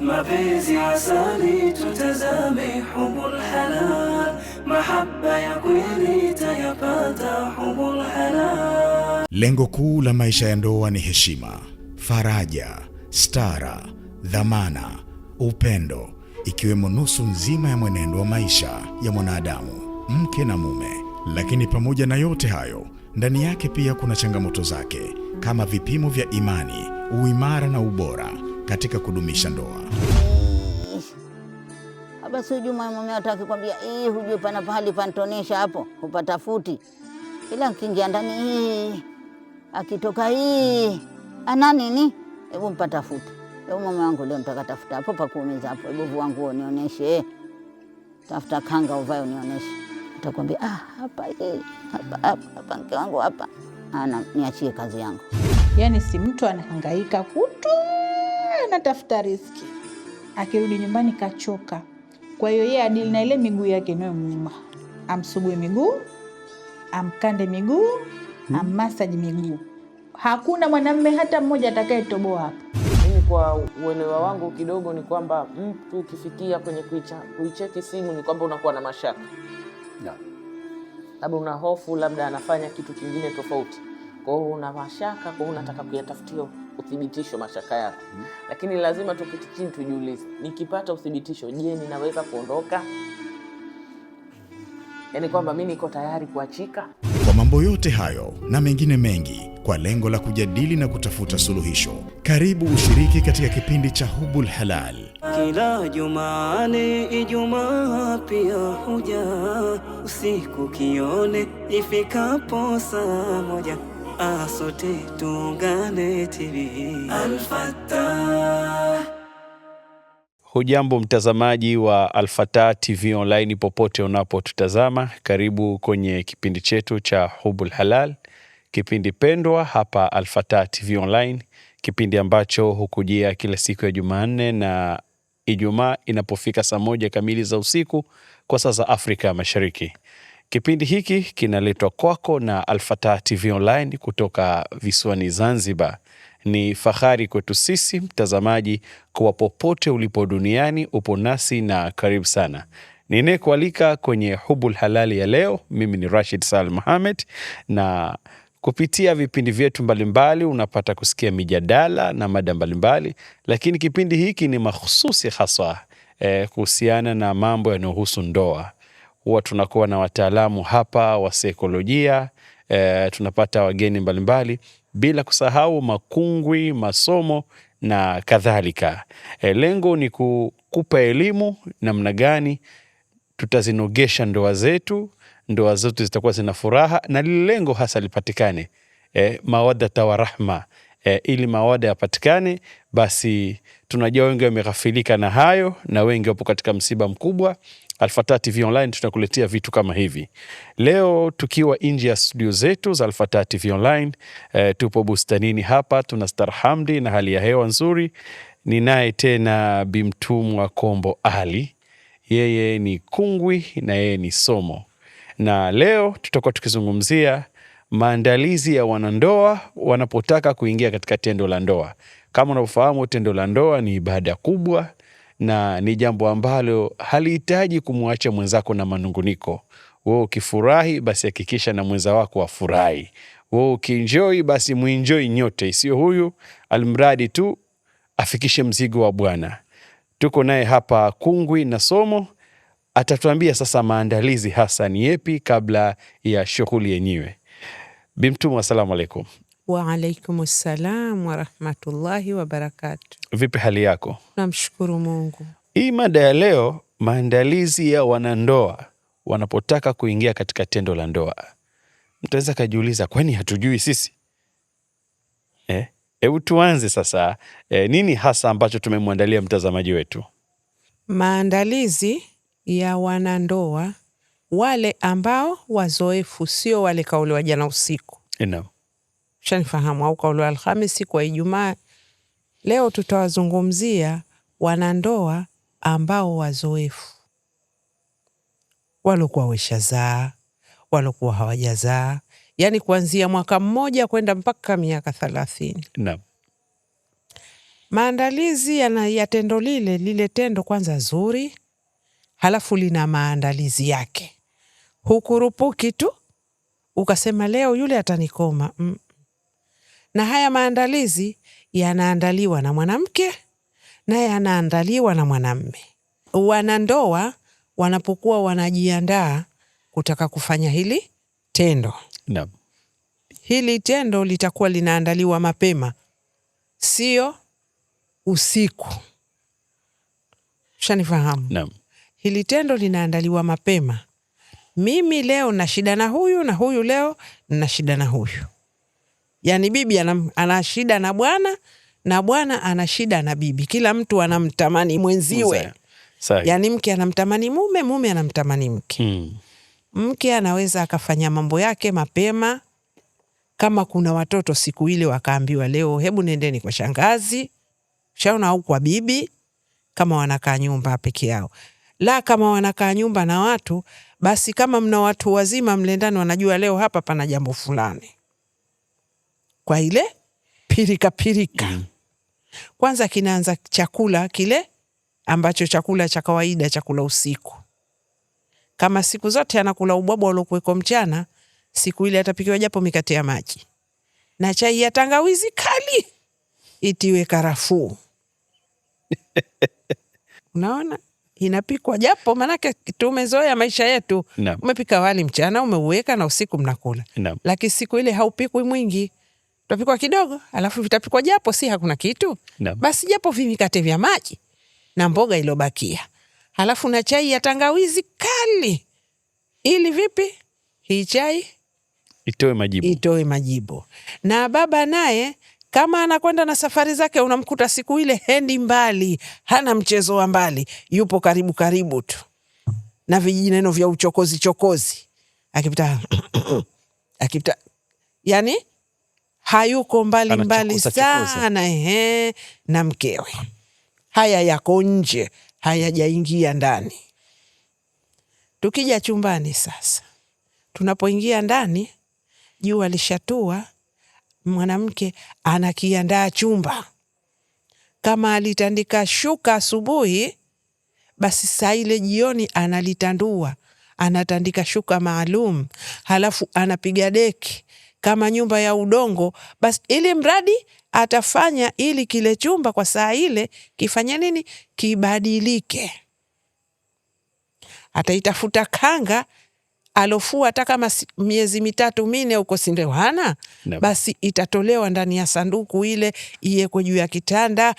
Mapenzi asali, tutazame hubul halal, mahaba ya kweli tayapata hubul halal. Lengo kuu la maisha ya ndoa ni heshima, faraja, stara, dhamana, upendo, ikiwemo nusu nzima ya mwenendo wa maisha ya mwanadamu, mke na mume. Lakini pamoja na yote hayo, ndani yake pia kuna changamoto zake kama vipimo vya imani, uimara na ubora katika kudumisha ndoa. Basi hujui mume hataki kwambia, "Ii, hujui pana pahali pantonesha hapo, hupatafuti." Ila nkiingia ndani hii, akitoka hii, ana nini? Hebu mpatafute. Hebu mume wangu leo nitaka tafuta hapo pa kuumiza hapo. Hebu vua nguo nionyeshe. Tafuta kanga uvae unionyeshe. Atakwambia, "Ah, hapa hii, hapa hapa, hapa mke wangu hapa." Ana niachie kazi yangu. Yaani si mtu anahangaika kutwa anatafuta riziki, akirudi nyumbani kachoka. Kwa hiyo yeye adili na ile miguu yake inayomuuma, amsugue miguu, amkande miguu, ammasaji miguu. Hakuna mwanamme hata mmoja atakayetoboa hapa. Mimi kwa uelewa wangu kidogo ni kwamba mtu ukifikia kwenye kuicheki simu ni kwamba unakuwa na mashaka, labda una hofu, labda anafanya kitu kingine tofauti. Kwa hiyo una mashaka, kwa hiyo unataka kuyatafutia uthibitisho mashaka yako. Lakini lazima tuketi chini tujiulize, nikipata uthibitisho, je, ninaweza kuondoka? Yaani kwamba mi niko tayari kuachika? Kwa mambo yote hayo na mengine mengi, kwa lengo la kujadili na kutafuta suluhisho, karibu ushiriki katika kipindi cha Hubul Halal. Kila Jumane, Ijumaa pia huja, usiku kione ifikapo saa 1, asote tuungane TV Al-Fattah. Hujambo mtazamaji wa Alfatah TV Online popote unapotutazama, karibu kwenye kipindi chetu cha Hubul Halal, kipindi pendwa hapa Alfatah TV Online, kipindi ambacho hukujia kila siku ya Jumanne na Ijumaa inapofika saa 1 kamili za usiku kwa saa za Afrika Mashariki. Kipindi hiki kinaletwa kwako na Alfatah TV Online kutoka visiwani Zanzibar. Ni fahari kwetu sisi mtazamaji kuwa popote ulipo duniani upo nasi na karibu sana. Ninayekualika kwenye Hubul Halali ya leo, mimi ni Rashid Salim Mohamed, na kupitia vipindi vyetu mbalimbali unapata kusikia mijadala na mada mbalimbali, lakini kipindi hiki ni mahususi haswa kuhusiana na mambo yanayohusu ndoa. Huwa tunakuwa na wataalamu hapa wa saikolojia, tunapata wageni mbalimbali, bila kusahau makungwi, masomo na kadhalika. Lengo ni kukupa elimu namna gani tutazinogesha ndoa zetu, ndoa zetu zitakuwa zina furaha, na lile lengo hasa lipatikane, mawadata wa rahma. Ili mawada yapatikane, basi tunajua wengi wameghafilika na hayo na wengi wapo katika msiba mkubwa. Alfatah TV Online tunakuletea vitu kama hivi. Leo tukiwa nje ya studio zetu za Alfatah TV Online, tupo bustanini hapa, tuna starhamdi na hali ya hewa nzuri. Ninaye tena Bimtumwa Kombo Ali, yeye ni kungwi na yeye ni somo, na leo tutakuwa tukizungumzia maandalizi ya wanandoa wanapotaka kuingia katika tendo la ndoa. Kama unavyofahamu, tendo la ndoa ni ibada kubwa na ni jambo ambalo halihitaji kumwacha mwenzako na manunguniko. Wewe ukifurahi, basi hakikisha na mwenza wako afurahi. Wewe ukienjoy, basi muenjoy nyote, sio huyu, almradi tu afikishe mzigo wa Bwana. Tuko naye hapa kungwi na somo, atatuambia sasa maandalizi hasa ni yepi kabla ya shughuli yenyewe. Bimtumwa, asalamu alaikum. Waalaikum salam warahmatullahi wabarakatu. Vipi hali yako? Namshukuru Mungu. Hii mada ya leo, maandalizi ya wanandoa wanapotaka kuingia katika tendo la ndoa. Mtaweza kajiuliza, kwani hatujui sisi? Hebu tuanze sasa. Nini hasa ambacho tumemwandalia mtazamaji wetu? Maandalizi ya wanandoa wale ambao wazoefu, sio wale kaolewa jana usiku. Naam. Shanifahamu, au kaolewa Alhamisi kwa Ijumaa. Leo tutawazungumzia wanandoa ambao wazoefu, walokuwa weshazaa, walokuwa hawajazaa, yani kuanzia mwaka mmoja kwenda mpaka miaka 30. Naam. Maandalizi ya tendo lile lile, tendo kwanza zuri, halafu lina maandalizi yake. Hukurupuki tu ukasema leo yule atanikoma. Na haya maandalizi yanaandaliwa na mwanamke na yanaandaliwa na mwanamme. Wanandoa wanapokuwa wanajiandaa kutaka kufanya hili tendo, hili tendo litakuwa linaandaliwa mapema, sio usiku. Ushanifahamu? Naam. Hili tendo linaandaliwa mapema. Mimi leo na shida na huyu na huyu, leo na shida na huyu. Yaani bibi ana shida na bwana na bwana ana shida na bibi. Kila mtu anamtamani mwenziwe. Yaani mke anamtamani mume, mume anamtamani mke. Mke anaweza akafanya mambo yake mapema. Kama kuna watoto siku ile wakaambiwa leo hebu nendeni kwa shangazi, shaona, au kwa bibi, kama wanakaa nyumba peke yao. La, kama wanakaa nyumba na watu, basi kama mna watu wazima mle ndani wanajua leo hapa pana jambo fulani. Kwa ile pirika pirika. Kwanza kinaanza chakula kile ambacho chakula cha kawaida, chakula usiku. Kama siku zote anakula ubwabwa uliokuweko mchana, siku ile atapikiwa japo mikate ya maji na chai ya tangawizi kali itiwe karafuu. Unaona? Inapikwa japo, manake tumezoea maisha yetu. Umepika wali mchana, umeuweka na usiku mnakula. Lakini siku ile haupikwi mwingi. Utapikwa kidogo, alafu vitapikwa japo si hakuna kitu. Basi japo vimikate vya maji na mboga iliyobakia. Halafu na chai ya tangawizi kali. Ili vipi? Hii chai itoe majibu. Itoe majibu. Na baba naye kama anakwenda na safari zake, unamkuta siku ile hendi mbali, hana mchezo wa mbali, yupo karibu karibu tu. Na vijineno vya uchokozi chokozi. Akipita akipita, yani hayuko mbali mbali sana, na mkewe. Haya yako nje, hayajaingia ndani. Tukija chumbani sasa, tunapoingia ndani, jua lishatua, mwanamke anakiandaa chumba. Kama alitandika shuka asubuhi, basi saa ile jioni analitandua, anatandika shuka maalum, halafu anapiga deki. Kama nyumba ya udongo, basi ili mradi atafanya ili kile chumba kwa saa ile kifanye nini? Kibadilike. Ataitafuta kanga alofua hata kama miezi 3-4 huko, si ndio hana? Basi itatolewa ndani ya sanduku ile, iwekwe juu ya kitanda,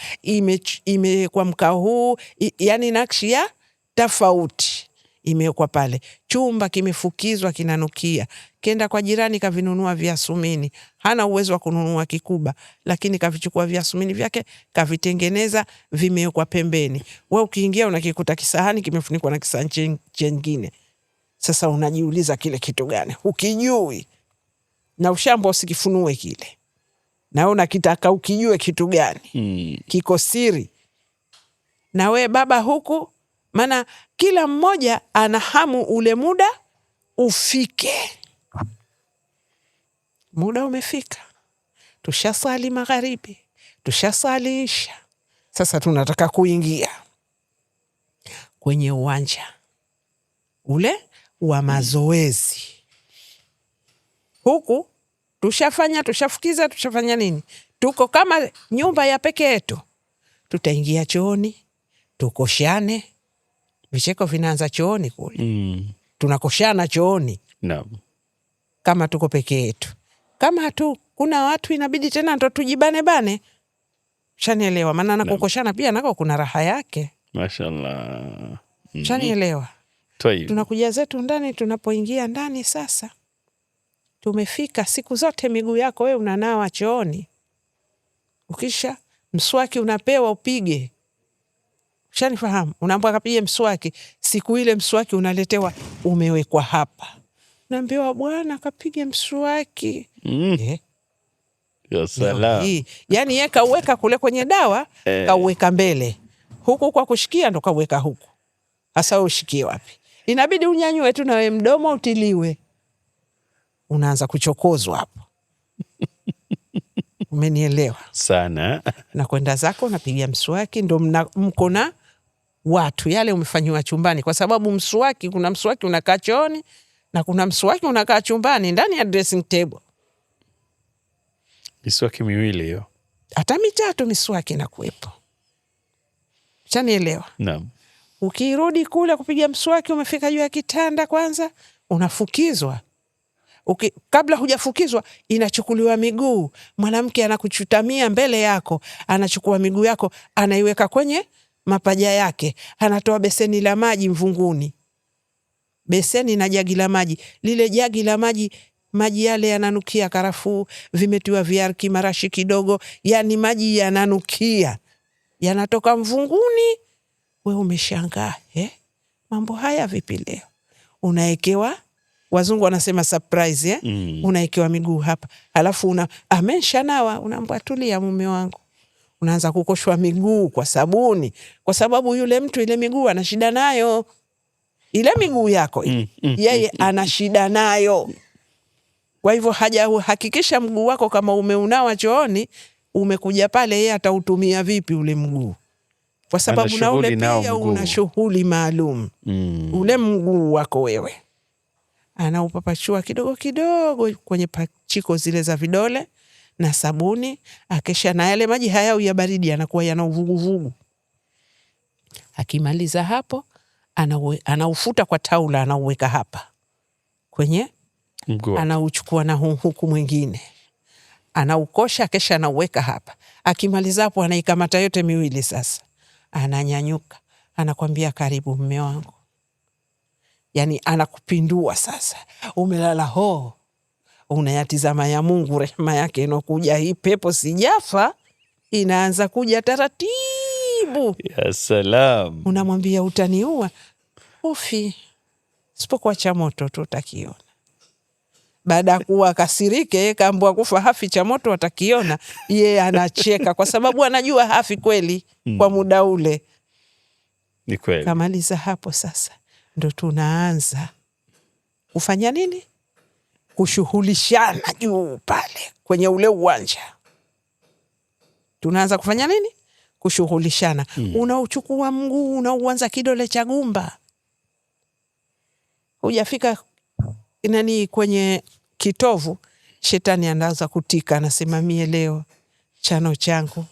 imewekwa mkao huu, yani nakshi ya tofauti imewekwa pale. Chumba kimefukizwa, kinanukia. Kenda kwa jirani kavinunua viasumini. Hana uwezo wa kununua kikuba, lakini kavichukua viasumini vyake, kavitengeneza, vimewekwa pembeni. Wewe ukiingia unakikuta kisahani kimefunikwa na kisahani chengine. Sasa unajiuliza kile kitu gani? Hukijui. Na ushamba usikifunue kile. Na wewe unakitaka ukijue kitu gani? Kiko siri. Na we baba huku, maana kila mmoja ana hamu ule muda ufike. Muda umefika. Tushasali magharibi, tushasali isha. Sasa tunataka kuingia kwenye uwanja ule wa mazoezi. Huku tushafanya, tushafukiza, tushafanya nini? Tuko kama nyumba ya peke yetu. Tutaingia chooni, tukoshane. Vicheko vinaanza chooni kule. Tunakoshana chooni. Kama tuko peke yetu. Kama hatu kuna watu inabidi tena ndo tujibane bane. Shanielewa, maana na kukoshana pia nako kuna raha yake. Mashallah. Shanielewa. Tunakuja zetu ndani, tunapoingia ndani sasa tumefika. Siku zote miguu yako wewe unanawa chooni. Ukisha mswaki unapewa upige. Ushanifahamu? Unaambiwa kapige mswaki. Siku ile mswaki unaletewa umewekwa hapa. Naambiwa bwana kapige mswaki. Ya salam. Yaani yeye kauweka kule kwenye dawa, kauweka mbele. Huku kwa kushikia ndo kauweka huku. Sasa wewe ushikie wapi? Inabidi unyanyue tu na wewe mdomo utiliwe. Unaanza kuchokozwa hapo. Umenielewa? Sana. Na kwenda zako unapiga mswaki, ndo mko na watu yale umefanyiwa chumbani, kwa sababu mswaki, kuna mswaki unakaa chooni na kuna mswaki unakaa chumbani ndani ya dressing table. Miswaki miwili hiyo, hata mitatu miswaki inakuwepo. Shanielewa? Naam. Ukirudi kule kupiga mswaki, umefika juu ya kitanda kwanza unafukizwa. Kabla hujafukizwa inachukuliwa miguu. Mwanamke anakuchutamia mbele yako, anachukua miguu yako anaiweka kwenye mapaja yake, anatoa beseni la maji mvunguni, beseni na jagi la maji. Lile jagi la maji, maji yale yananukia karafuu, vimetiwa viarki marashi kidogo, yani maji yananukia, yanatoka mvunguni. We umeshangaa, mambo haya vipi leo? Unaekewa, wazungu wanasema surprise, eh? Unaekewa miguu hapa, alafu una ameshanawa, unaambwa tulia mume wangu. Unaanza kukoshwa miguu kwa sabuni, kwa sababu yule mtu ile miguu ana shida nayo, ile miguu yako ile, yeye ana shida nayo. Kwa hivyo hajahakikisha mguu wako kama umeunawa chooni, umekuja pale, yeye atautumia vipi ule mguu? Kwa sababu na ule pia una shughuli maalum. Ule mguu wako wewe anaupapachua kidogo kidogo kwenye pachiko zile za vidole na sabuni, akesha na yale maji hayau ya baridi, yanakuwa yana uvuguvugu. Akimaliza hapo anaufuta kwa taula, anauweka hapa kwenye mguu, anauchukua na huku mwingine anaukosha, kesha anauweka hapa. Akimaliza hapo anaikamata yote miwili sasa, ananyanyuka, anakwambia karibu mume wangu. Yani anakupindua sasa, umelala ho, unayatizama ya Mungu, rehema yake inokuja, hii pepo sijafa inaanza kuja taratibu. Ya salam. Unamwambia utaniua, ufi, sipokuwa cha moto tu utakiona. Baada ya kuwa kasirike, kaambua kufa hafi, cha moto atakiona, ye anacheka kwa sababu anajua hafi kweli kwa muda ule. Ni kweli. Kamaliza hapo sasa ndo tunaanza kufanya nini? Kushughulishana juu pale kwenye ule uwanja. Tunaanza kufanya nini? Kushughulishana. Unauchukua mguu, unauanza kidole cha gumba. Hujafika nani kwenye kitovu, shetani anaanza kutika, anasema mie leo chano changu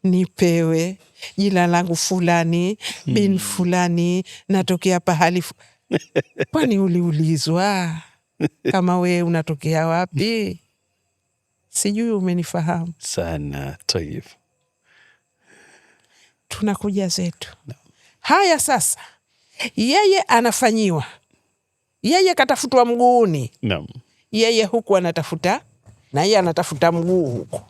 nipewe, jina langu fulani, bin fulani, natokea pahali Kwani uliulizwa kama we unatokea wapi? Sijui umenifahamu sana. Tayib, tunakuja zetu. No. Haya sasa, yeye anafanyiwa, yeye katafutwa mguuni. No. Yeye huku anatafuta na yeye anatafuta mguu huku.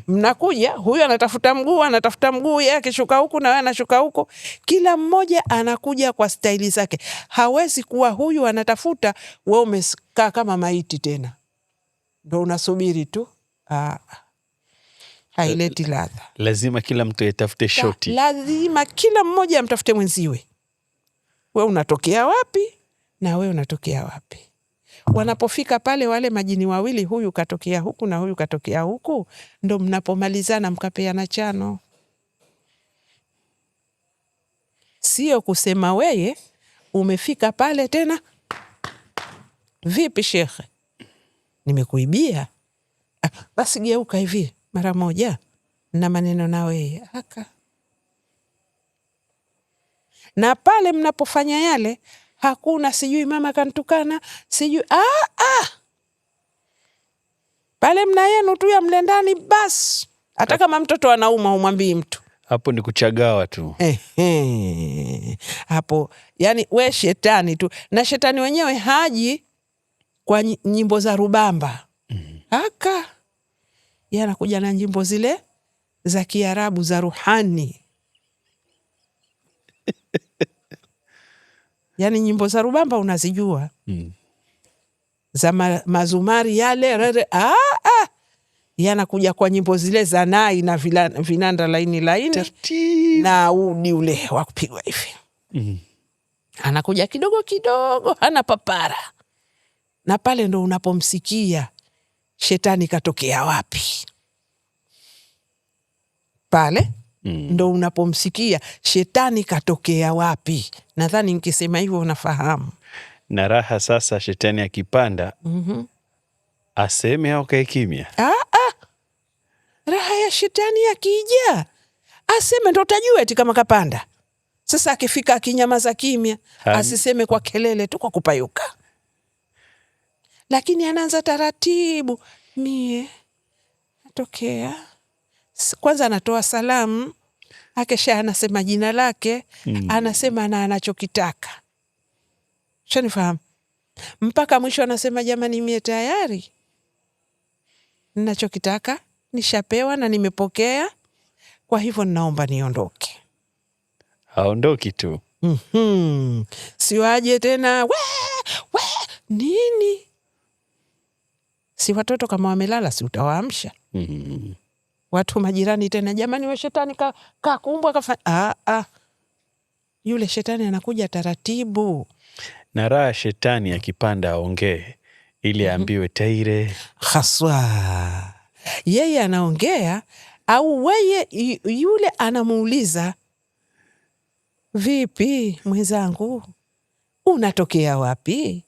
Mnakuja, huyu anatafuta mguu, anatafuta mguu, yeye akishuka huku na wewe anashuka huku. Kila mmoja anakuja kwa staili zake. Hawezi kuwa huyu anatafuta, wewe umekaa kama maiti tena. Ndio unasubiri tu. Haileti ladha. Lazima kila mtu atafute shoti. Lazima kila mmoja amtafute mwenziwe. Wewe unatokea wapi na wewe unatokea wapi? Wanapofika pale wale majini wawili, huyu katokea huku na huyu katokea huku, ndo mnapomalizana mkapeana chano. Sio kusema weye umefika pale tena, vipi shekhe, nimekuibia? Basi geuka hivi mara moja na maneno na weye aka. Na pale mnapofanya yale, hakuna sijui mama kantukana, sijui Pale mna yenu tu ya mle ndani basi. Hata kama mtoto anauma humwambii mtu. Hapo ni kuchagawa tu. Hapo yani we shetani tu. Na shetani wenyewe haji kwa nyimbo za rubamba. Aka yeye anakuja na nyimbo zile za Kiarabu za ruhani. Yani nyimbo za rubamba unazijua. Za mazumari yale rere, Yanakuja kwa nyimbo zile za nai na vinanda laini laini. Taratibu. Na udi ule wa kupigwa hivi. Anakuja kidogo kidogo, hana papara. Na pale ndo unapomsikia shetani katokea wapi. Pale ndo unapomsikia shetani katokea wapi. Nadhani nikisema hivyo unafahamu. Na raha sasa, shetani akipanda aseme au kae kimya? Raha ya shetani akija aseme, ndo utajua eti kama kapanda. Sasa akifika akinyamaza kimya, asiseme kwa kelele tu, kwa kupayuka, lakini anaanza taratibu, mie natokea kwanza, anatoa salamu, akesha anasema jina lake, anasema na anachokitaka, shanifahamu, mpaka mwisho anasema jamani, mie tayari ninachokitaka nishapewa na nimepokea, kwa hivyo ninaomba niondoke. Haondoki tu. Sio aje tena we, we, nini? Si watoto kama wamelala, si utawaamsha? Watu majirani tena, jamani, we shetani kakumbwa kafa. Yule shetani anakuja taratibu. Na raha shetani akipanda aongee ili aambiwe taire haswa. Yeye anaongea au weye yule anamuuliza, vipi mwenzangu, unatokea wapi?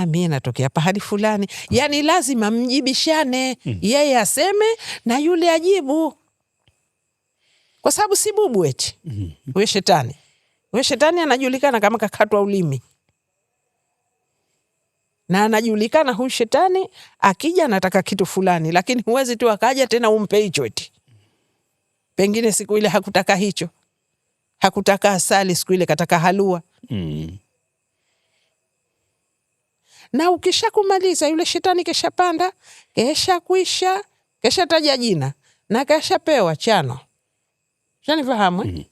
Mie natokea pahali fulani. Yani lazima mjibishane, yeye aseme na yule ajibu, kwa sababu si bubu eti we shetani. We shetani anajulikana kama kakatwa ulimi, na anajulikana huyu shetani akija anataka kitu fulani, lakini huwezi tu akaja tena umpe hicho eti. Pengine siku ile hakutaka hicho, hakutaka asali siku ile, kataka halua. Na ukishakumaliza yule shetani keshapanda, kesha kuisha, kesha taja jina na keshapewa chano, shanifahamu eh?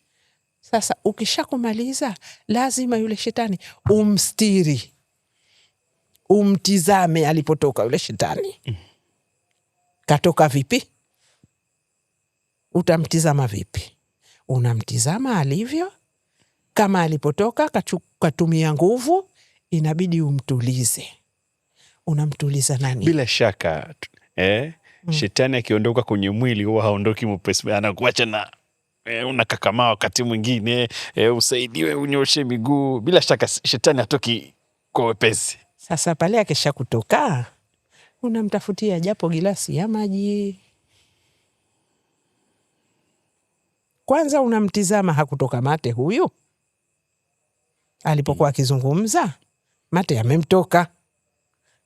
Sasa ukishakumaliza lazima yule shetani umstiri, umtizame alipotoka yule shetani. Katoka vipi? Utamtizama vipi? Unamtizama alivyo, kama alipotoka katumia nguvu, inabidi umtulize. Unamtuliza nani? Bila shaka shetani akiondoka kwenye mwili huwa haondoki mwepesi, anakuacha na unakakamaa wakati mwingine, usaidiwe unyoshe miguu. Bila shaka shetani hatoki kwa wepesi. Sasa pale akisha kutoka, unamtafutia japo gilasi ya maji. Kwanza unamtizama hakutoka mate huyu alipokuwa akizungumza, mate yamemtoka.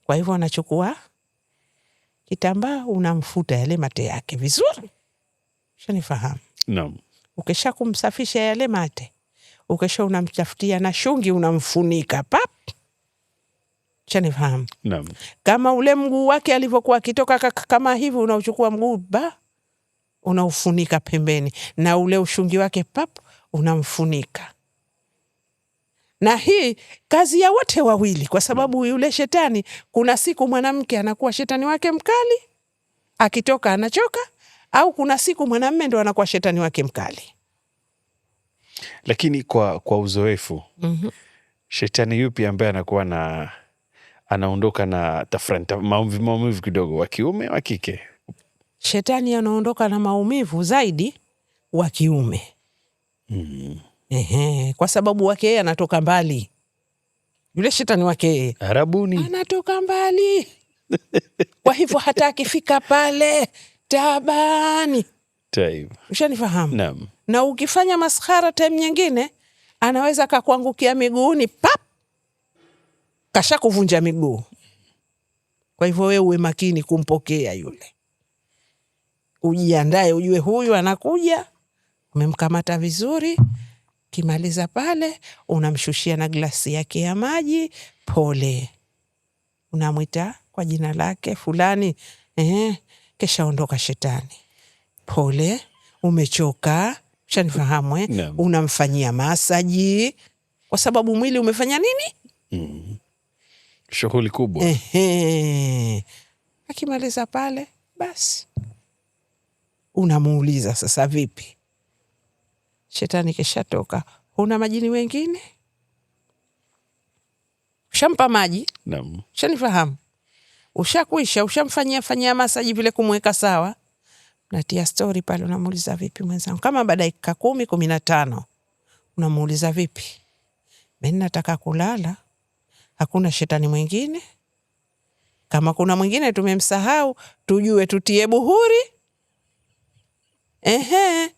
Kwa hivyo anachukua kitambaa unamfuta yale mate yake vizuri, shanifahamu? Naam. Ukisha kumsafisha yale mate, ukisha unamtafutia na shungi unamfunika pap, shanifahamu? Naam. Kama ule mguu wake alivyokuwa akitoka kama hivi, unauchukua mguu ba unaufunika pembeni, na ule ushungi wake pap unamfunika. Na hii kazi ya wote wawili, kwa sababu yule shetani, kuna siku mwanamke anakuwa shetani wake mkali, akitoka anachoka, au kuna siku mwanamme ndo anakuwa shetani wake mkali. Lakini kwa uzoefu, shetani yupi ambaye anakuwa na anaondoka na tafrani, maumivu kidogo, wa kiume wa kike? Shetani anaondoka na maumivu zaidi wa kiume. Ehe, kwa sababu wake yeye anatoka mbali. Yule shetani wake yeye Arabuni anatoka mbali. Kwa hivyo hata akifika pale tabani. Ushanifahamu? Naam. Na ukifanya maskhara time nyingine anaweza akakuangukia miguuni pap, kashakuvunja miguu. Kwa hivyo wewe uwe makini kumpokea yule, ujiandae, ujue huyu anakuja, umemkamata vizuri. Kimaliza pale unamshushia na glasi yake ya maji, pole, unamwita kwa jina lake fulani, kesha ondoka shetani, pole, umechoka, ushanifahamu? Naam. Unamfanyia masaji kwa sababu mwili umefanya nini? Shughuli kubwa. Akimaliza pale basi unamuuliza sasa, vipi shetani keshatoka, huna majini wengine? Ushampa maji? Naam. Ushanifahamu? Ushakuisha, ushamfanyia fanyia masaji vile kumweka sawa. Natia stori pale, unamuuliza vipi mwenzangu, kama baada ya dakika 10 15 unamuuliza vipi, mimi nataka kulala, hakuna shetani mwingine? Kama kuna mwingine tumemsahau, tujue tutie buhuri. Ehe.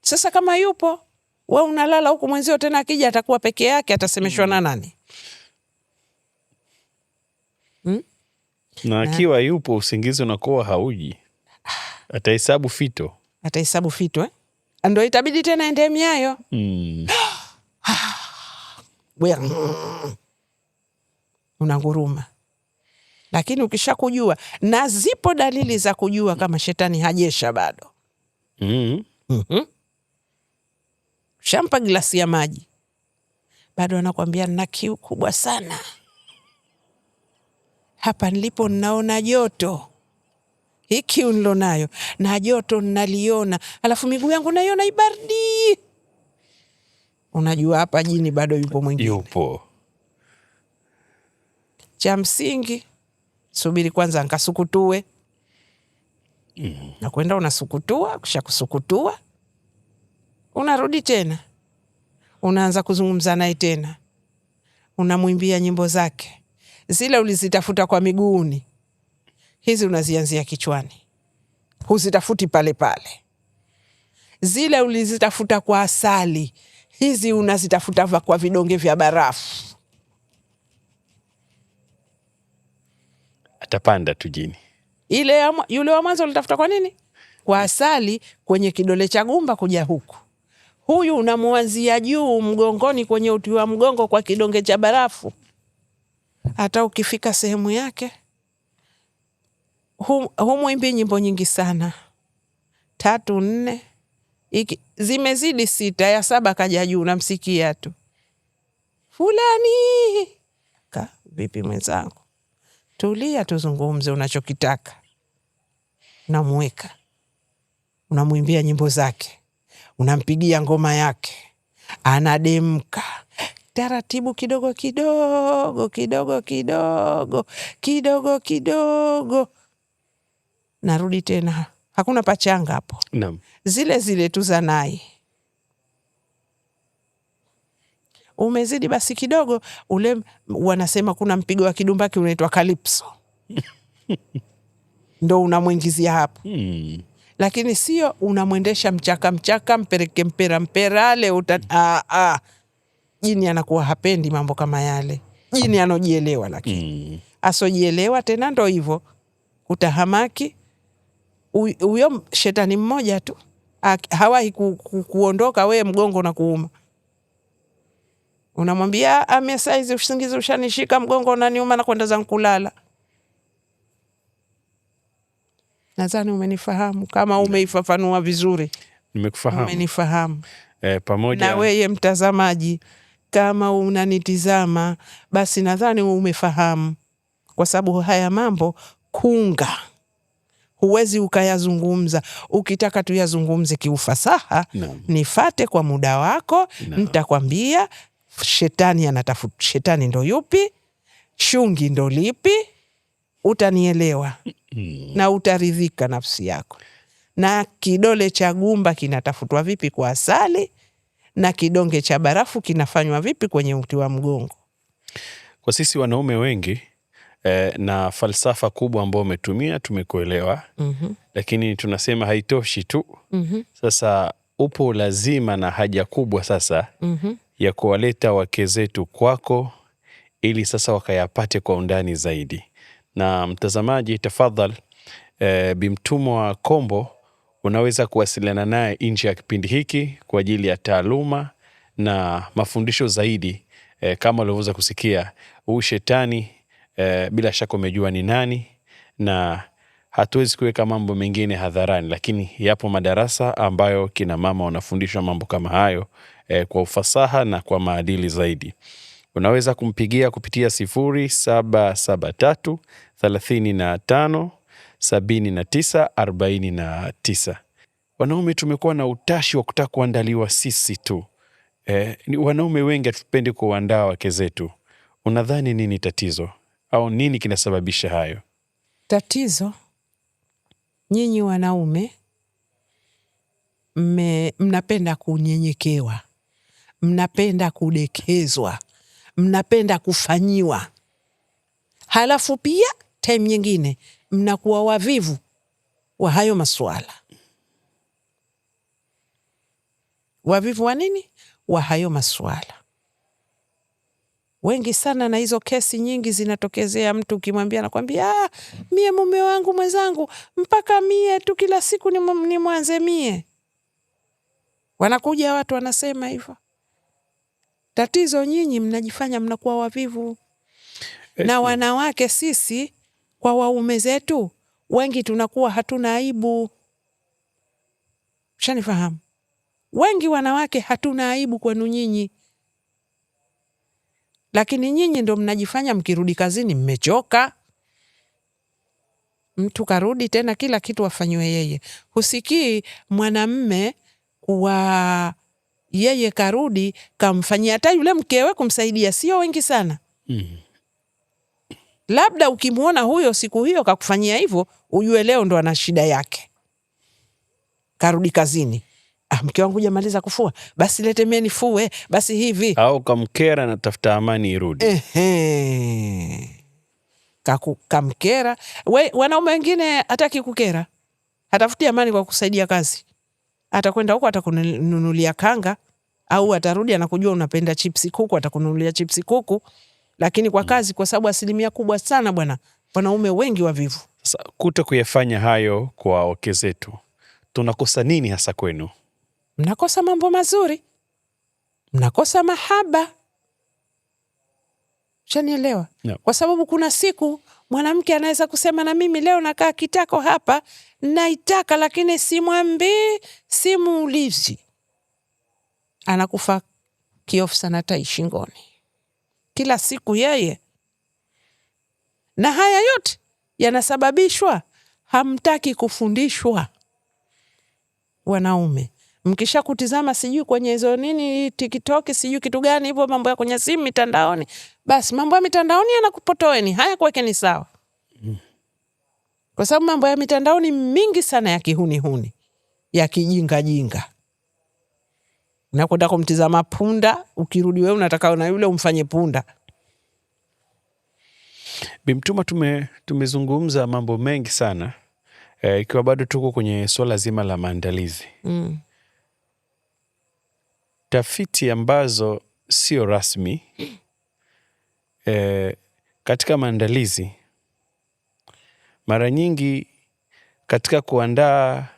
Sasa kama yupo, we unalala huku, mwenzio tena akija atakuwa peke yake, atasemeshwa na nani? Na akiwa yupo usingizi unakuwa hauji, atahesabu fito. Atahesabu fito eh? Ndo itabidi tena ende miayo. Unanguruma. Lakini ukishakujua, na zipo dalili za kujua kama shetani hajesha bado. Shampa glasi ya maji, bado anakwambia nina kiu kubwa sana, hapa nilipo ninaona joto, hii kiu nilonayo na joto ninaliona, alafu miguu yangu naiona ibaridi. Unajua hapa jini bado yupo mwingine. Yupo. Cha msingi subiri kwanza nkasukutue. Na kwenda unasukutua, kisha kusukutua unarudi tena, unaanza kuzungumza naye tena, unamwimbia nyimbo zake zile ulizitafuta kwa miguuni, hizi unazianzia kichwani, huzitafuti pale pale. Zile ulizitafuta kwa asali, hizi unazitafuta kwa vidonge vya barafu. Atapanda tu jini. Ile yule wa mwanzo ulitafuta kwa nini? Kwa asali kwenye kidole cha gumba kuja huku. Huyu unamuanzia juu mgongoni kwenye uti wa mgongo kwa kidonge cha barafu. Hata ukifika sehemu yake humwimbi nyimbo nyingi sana, 3 4, iki zimezidi 6, ya 7 kaja juu unamsikia tu fulani. Ka, vipi mwenzangu, tulia tuzungumze unachokitaka. Unamweka, unamwimbia nyimbo zake, unampigia ngoma yake, anademka taratibu kidogo kidogo kidogo kidogo kidogo kidogo, narudi tena, hakuna pachanga hapo. Naam. Zile zile tu za nai. Umezidi basi kidogo, ule wanasema kuna mpigo wa kidumbaki unaitwa calypso. Ndo unamwingizia hapo. Lakini sio unamwendesha mchaka mchaka, mpeleke mpera mpera, uta. Jini anakuwa hapendi mambo kama yale. Jini anojielewa, lakini asojielewa tena ndo hivyo kutahamaki. Huyo shetani mmoja tu hawahi kuondoka, we mgongo na kuuma. Unamwambia ame saizi usingizi ushanishika, mgongo unaniuma na kwenda zangu kulala. Nadhani umenifahamu, kama umeifafanua vizuri. Nimekufahamu. Umenifahamu. Pamoja na wewe mtazamaji, kama unanitizama basi nadhani umefahamu, kwa sababu haya mambo kunga huwezi ukayazungumza. Ukitaka tuyazungumze kiufasaha, nifate kwa muda wako, nitakwambia shetani anatafuta, shetani ndo yupi, shungi ndo lipi, utanielewa na utaridhika nafsi yako. Na kidole cha gumba kinatafutwa vipi kwa asali, na kidonge cha barafu kinafanywa vipi kwenye uti wa mgongo. Kwa sisi wanaume wengi na falsafa kubwa ambayo umetumia tumekuelewa. Lakini tunasema haitoshi tu. Sasa upo lazima na haja kubwa sasa ya kuwaleta wake zetu kwako ili sasa wakayapate kwa undani zaidi. Na mtazamaji, tafadhali, Bimtumwa Kombo unaweza kuwasiliana naye nje ya kipindi hiki kwa ajili ya taaluma na mafundisho zaidi. Kama ulivyoweza kusikia, huu shetani bila shaka umejua ni nani, na hatuwezi kuweka mambo mengine hadharani, lakini yapo madarasa ambayo kina mama wanafundishwa mambo kama hayo kwa ufasaha na kwa maadili zaidi. Unaweza kumpigia kupitia 0773 35 79 49. Wanaume tumekuwa na utashi wa kutaka kuandaliwa sisi tu. Ni wanaume wengi hatupendi kuandaa wake zetu. Unadhani nini tatizo au nini kinasababisha hayo? Tatizo Nyinyi wanaume mnapenda kunyenyekewa, mnapenda kudekezwa, mnapenda kufanyiwa. Halafu pia time nyingine mnakuwa wavivu wa hayo masuala. Wavivu wa nini? Wa hayo masuala. Wengi sana, na hizo kesi nyingi zinatokezea, mtu ukimwambia anakwambia, mie mume wangu mwenzangu mpaka mie tu kila siku nimwanze mie. Wanakuja watu wanasema hivyo. Tatizo nyinyi mnajifanya mnakuwa wavivu. Na wanawake sisi kwa waume zetu wengi tunakuwa hatuna aibu. Ushanifahamu? Wengi wanawake hatuna aibu kwenu nyinyi. Lakini nyinyi ndo mnajifanya mkirudi kazini mmechoka. Mtu karudi tena kila kitu afanyiwe yeye. Husikii mwanamme kuwa yeye karudi kamfanyia hata yule mkewe kumsaidia, sio wengi sana. Labda ukimuona huyo siku hiyo kakufanyia hivyo, ujue leo ndo ana shida yake. Karudi kazini. Mke wangu hujamaliza kufua, basi lete mie nifue, basi hivi. Au kamkera na tafuta amani irudi. Kamkera. Wanaume wengine hataki kukera. Hatafuti amani kwa kusaidia kazi. Atakwenda huko atakununulia kanga, au atarudi anakujua unapenda chipsi kuku, atakununulia chipsi kuku. Lakini kwa kazi, kwa sababu asilimia kubwa sana bwana, wanaume wengi wavivu. Sasa kuto kuyafanya hayo kwa wake zetu, tunakosa nini hasa kwenu? Mnakosa mambo mazuri, mnakosa mahaba. Ushanielewa? No. Kwa sababu kuna siku mwanamke anaweza kusema na mimi leo nakaa kitako hapa, naitaka lakini simwambii, simuulizi. Anakufa kiofsa na tai shingoni. Kila siku yeye. Na haya yote yanasababishwa hamtaki kufundishwa wanaume. Mkisha kutizama sijui kwenye hizo nini TikTok sijui kitu gani hivyo mambo ya kwenye simu mitandaoni, basi mambo ya mitandaoni yanakupotoeni, haya kuwekeni sawa. Kwa sababu mambo ya mitandaoni mingi sana ya kihuni-huni, ya kijinga-jinga. Unakwenda kumtizama punda, ukirudi wewe unataka na yule umfanye punda. Bimtuma, tumezungumza mambo mengi sana. Ikiwa bado tuko kwenye swala zima la maandalizi. Tafiti ambazo sio rasmi, katika maandalizi, mara nyingi katika kuandaa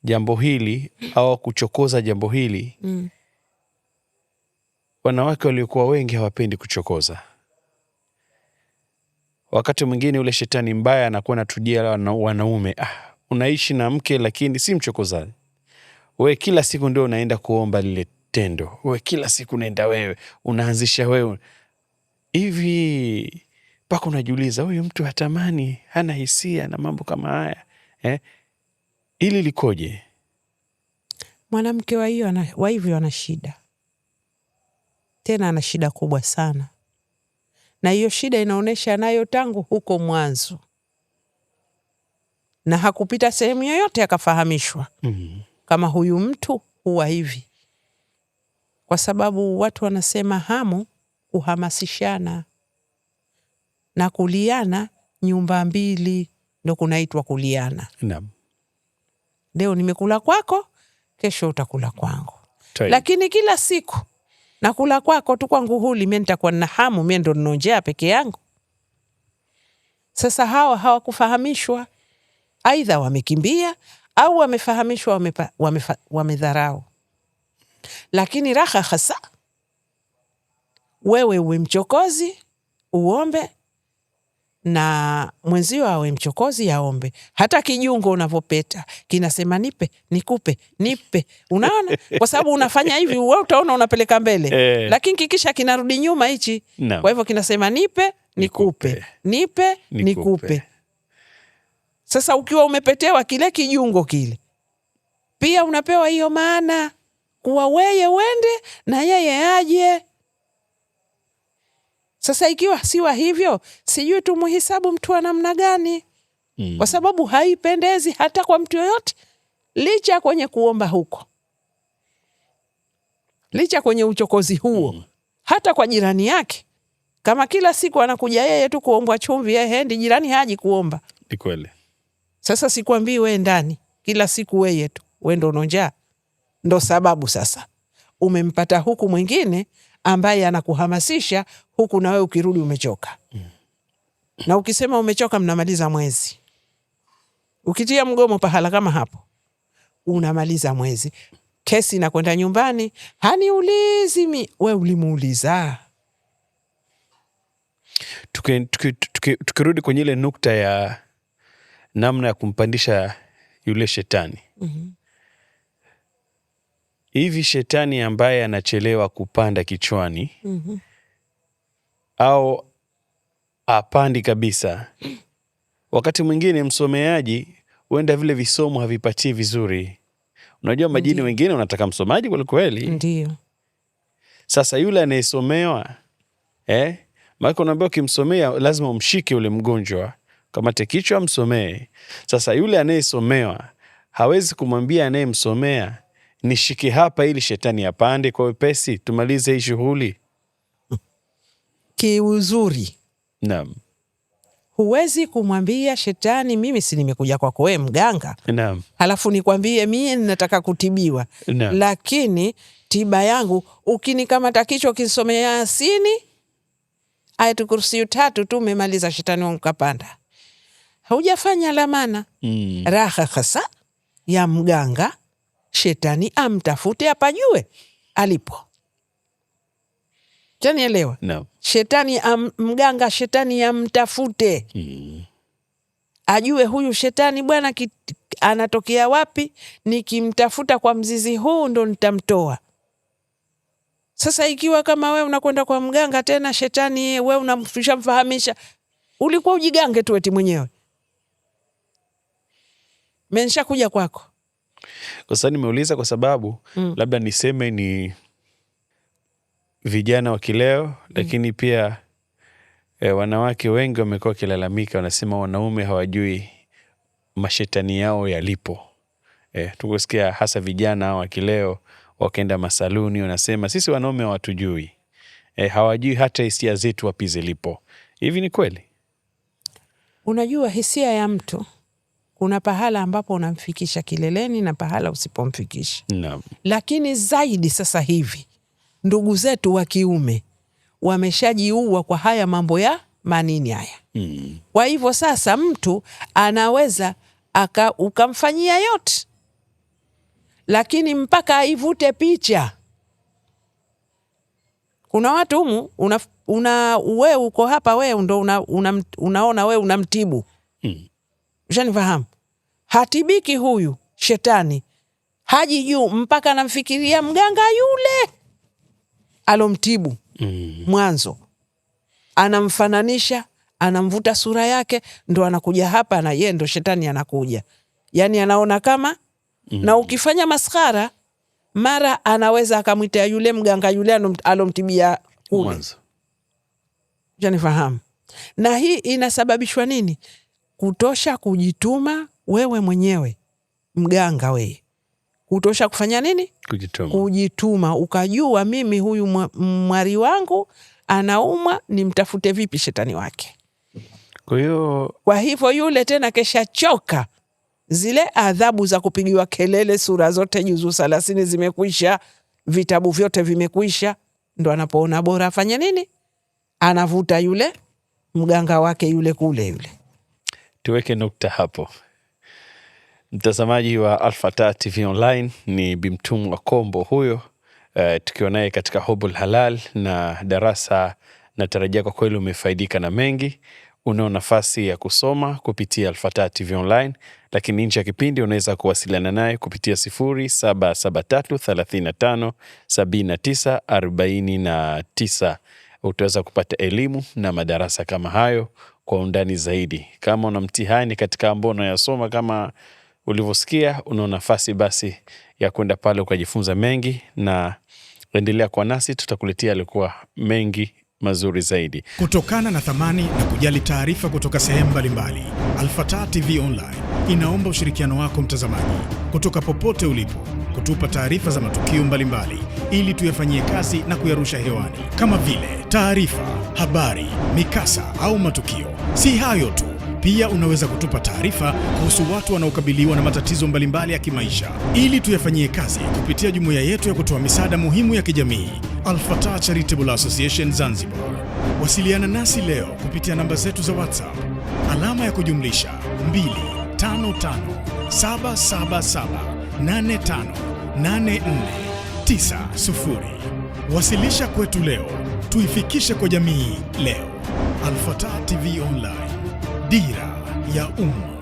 jambo hili au kuchokoza jambo hili, wanawake waliokuwa wengi hawapendi kuchokoza. Wakati mwingine ule shetani mbaya anakuwa anatujia wanaume, unaishi na mke lakini si mchokozaji. Wewe kila siku ndio unaenda kuomba lile tendo. Wewe kila siku unaenda wewe, unaanzisha wewe. Hivi mpaka unajiuliza huyu mtu hatamani, hana hisia na mambo kama haya. Hili likoje? Mwanamke wa hivyo ana shida. Tena ana shida kubwa sana. Na hiyo shida inaonesha nayo tangu huko mwanzo. Na hakupita sehemu yoyote akafahamishwa. Kama huyu mtu huwa hivi. Kwa sababu watu wanasema hamu kuhamasishana na kuliana nyumba mbili ndo kunaitwa kuliana. Leo nimekula kwako, kesho utakula kwangu. Lakini kila siku nakula kwako tu, kwangu huli, mimi nitakuwa na hamu, mimi ndo ninonjea peke yangu. Sasa hawa hawakufahamishwa. Aidha wamekimbia au wamefahamishwa, wamedharau. Lakini raha hasa wewe uwe mchokozi uombe na mwenzio awe mchokozi aombe. Hata kijungo unavopeta kinasema nipe, nikupe, nipe. Unaona? Kwa sababu unafanya hivi wewe utaona unapeleka mbele. Lakini kikisha kinarudi nyuma hichi. Kwa hivyo kinasema nipe, nikupe. Nikupe. Nipe, Nikupe. nikupe. Sasa ukiwa umepetewa kile kijungo kile, pia unapewa hiyo maana kuwa weye uende na yeye aje. Sasa ikiwa siwa hivyo, sijui tumuhesabu mtu wa namna gani. Kwa sababu haipendezi hata kwa mtu yoyote, licha kwenye kuomba huko, licha kwenye uchokozi huo, hata kwa jirani yake. Kama kila siku anakuja yeye tu kuombwa chumvi, yeye hendi, jirani haji kuomba. Ni kweli. Sasa sikwambii we ndani, kila siku weye tu, we ndo unonjaa. Ndo sababu sasa umempata huku mwingine ambaye anakuhamasisha huku, na wewe ukirudi umechoka. Na ukisema umechoka, mnamaliza mwezi. Ukitia mgomo pahala kama hapo, unamaliza mwezi. Kesi inakwenda nyumbani, haniulizi mi. We ulimuuliza. Tukirudi kwenye ile nukta ya namna ya kumpandisha yule shetani. Hivi shetani ambaye anachelewa kupanda kichwani au apandi kabisa, wakati mwingine msomeaji huenda vile visomo havipatii vizuri. Unajua majini wengine wanataka msomaji kwelikweli. Ndio. Sasa yule anayesomewa maana unaambiwa ukimsomea lazima umshike ule mgonjwa, kamate kichwa msomee. Sasa yule anayesomewa hawezi kumwambia anayemsomea nishike hapa ili shetani apande kwa wepesi, tumalize hii shughuli. Kiuzuri. Naam. Huwezi kumwambia shetani mimi si nimekuja kwako wewe mganga. Naam. Halafu nikwambie mie ninataka kutibiwa. Naam. Lakini tiba yangu ukinikamata kichwa ukinisomea Yasini Ayatul Kursi 3 tu umemaliza, shetani wangu kapanda. Haujafanya la maana. Raha hasa ya mganga, shetani amtafute apajue alipo. Chanielewa? No. Shetani mganga shetani amtafute. Ajue huyu shetani bwana anatokea wapi, nikimtafuta kwa mzizi huu ndo nitamtoa. Sasa ikiwa kama we unakwenda kwa mganga tena shetani we unamfahamisha, ulikuwa ujigange tu eti mwenyewe. Mensha kuja kwako. Kwa sasa nimeuliza kwa sababu labda niseme ni vijana wa kileo, lakini pia wanawake wengi wamekuwa wakilalamika, wanasema wanaume hawajui mashetani yao yalipo. Tukusikia hasa vijana wa kileo wakaenda masaluni wanasema sisi wanaume hawatujui. Hawajui hata hisia zetu wapi zilipo. Hivi ni kweli? Unajua hisia ya mtu kuna pahala ambapo unamfikisha kileleni na pahala usipomfikisha. Naam. Lakini zaidi sasa hivi ndugu zetu wa kiume wameshajiua kwa haya mambo ya manini haya. Kwa hivyo sasa mtu anaweza ukamfanyia yote, lakini mpaka aivute picha. Kuna watu humu wewe uko hapa, wewe ndo unaona wewe unamtibu. Ushanifahamu? Hatibiki huyu shetani. Haji juu mpaka anamfikiria mganga yule alomtibu mwanzo. Anamfananisha, anamvuta sura yake, ndo anakuja hapa na yeye ndo shetani anakuja. Yaani anaona kama na ukifanya maskhara mara anaweza akamwita yule mganga yule alomtibia kule. Mwanzo. Ushanifahamu? Na hii inasababishwa nini? Kutosha kujituma wewe mwenyewe mganga wewe. Kutosha kufanya nini? Kujituma. Kujituma, ukajua mimi huyu mwari wangu anaumwa, nimtafute vipi shetani wake. Kwa hiyo Kwa hivyo yule tena kesha choka zile adhabu za kupigiwa kelele, sura zote juzu 30 zimekwisha, vitabu vyote vimekwisha, ndo anapoona bora afanye nini? Anavuta yule mganga wake yule kule yule. Tuweke nukta hapo. Mtazamaji wa Alfatah TV Online, ni Bimtumwa Kombo huyo, tukiwa naye katika Hubul Halal na darasa. Natarajia kwa kweli umefaidika na mengi. Unao nafasi ya kusoma kupitia Alfatah TV Online, lakini nje ya kipindi unaweza kuwasiliana naye kupitia 0773 35 79 49. Utaweza kupata elimu na madarasa kama hayo kwa undani zaidi. Kama una mtihani katika ambao unayasoma kama ulivyosikia, una nafasi basi ya kwenda pale ukajifunza mengi, na endelea kwa nasi, tutakuletea yalikuwa mengi mazuri zaidi. Kutokana na thamani na kujali taarifa kutoka sehemu mbalimbali, Alfatah TV Online inaomba ushirikiano wako mtazamaji, kutoka popote ulipo, kutupa taarifa za matukio mbalimbali ili tuyafanyie kazi na kuyarusha hewani, kama vile taarifa, habari, mikasa au matukio. Si hayo tu, pia unaweza kutupa taarifa kuhusu watu wanaokabiliwa na matatizo mbalimbali ya kimaisha ili tuyafanyie kazi kupitia jumuiya yetu ya kutoa misaada muhimu ya kijamii, Alfatah Charitable Association Zanzibar. Wasiliana nasi leo kupitia namba zetu za WhatsApp alama ya kujumlisha 255 777 85 84 90. Wasilisha kwetu leo, tuifikishe kwa jamii leo. Alfatah TV Online, dira ya umma.